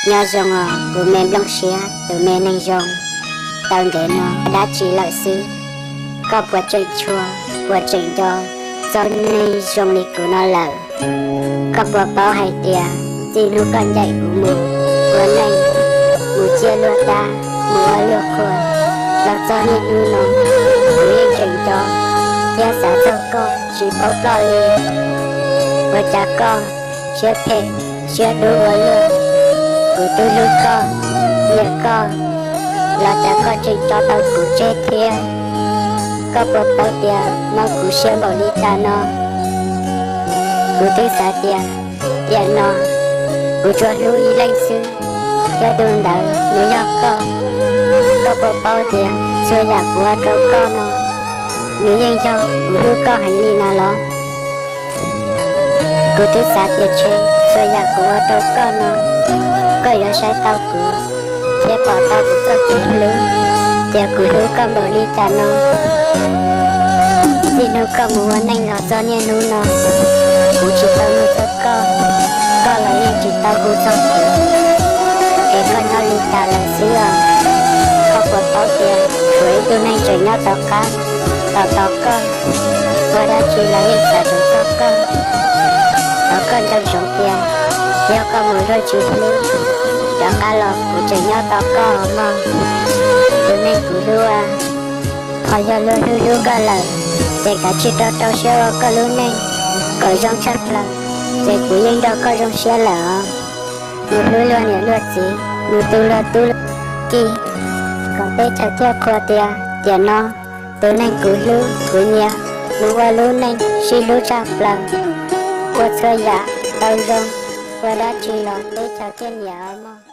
Nyob zoo os kuv me nplooj siab, tus me neeg zoo. Tau ntev no dab tsi lawm xwb, koj puas tseem tshua, puas tseem nco txoj neeg zoo li kuv no lawm? Koj puas paub hais tias txij hnub koj ncaim kuv mus ua neej, mus ciaj luag dab, mus ua luag qhua, los txog niaj hnub no, kuv yeej tseem nco thiab xav txog koj tsis paub ploj li. Ua cas koj siab phem siab dub ua luaj? Kuv twb hlub koj, nyiam koj, los cas koj tseem tso tau kuv tseg thiab? Koj puas paub tias mob kuv siab npaum li cas no? Kuv twb xav tias tiam no kuv tsuas hlub ib leeg xwb, thiab tus ntawd nws yog koj. Koj puas paub tias txhua yam kuv ua rau koj no, nws yeej yog kuv hlub koj heev li na los? Kuv twb xav tias ntshe txhua yam kuv ua rau koj no, koj yuav saib tau kuv, thiab pom tau kuv txoj kev hlub, tias kuv hlub koj npaum li cas no. Txij hnub koj mus ua neej los txog niaj hnub no, kuv tsis tau nug txog koj, koj los yeej tsis tau hu txog kuv, es koj nyob li cas lawm xwb os? Koj puas paub tias kuv ib tug neeg tseem nyob tom qab, tos tos koj, ua dab tsi los yeej xav tseem txog koj. Thov koj nco ntsoov tias yog koj mus luag tsis hlub, rov qab los kuv tseem nyob tos koj mog, tus neeg kuv hlub. Ho yog luag hlub hlub koj lawm, ces kav tsij rau rau siab ua koj lub neej kom zoo tshaj plaws, ces kuv yeej nrog koj zoo siab lawm os. Mus hlub luag niam luag txiv, mus tu luag tub luag ki, kom teb chaws thiaj qhuas tias tiam no tus neeg kuv hlub kuv nyiam mus ua lub neej sib hlub tshaj plaws, ua txhua yam tau zoo, ua dab tsi los teb chaws thiaj nyiam os mog.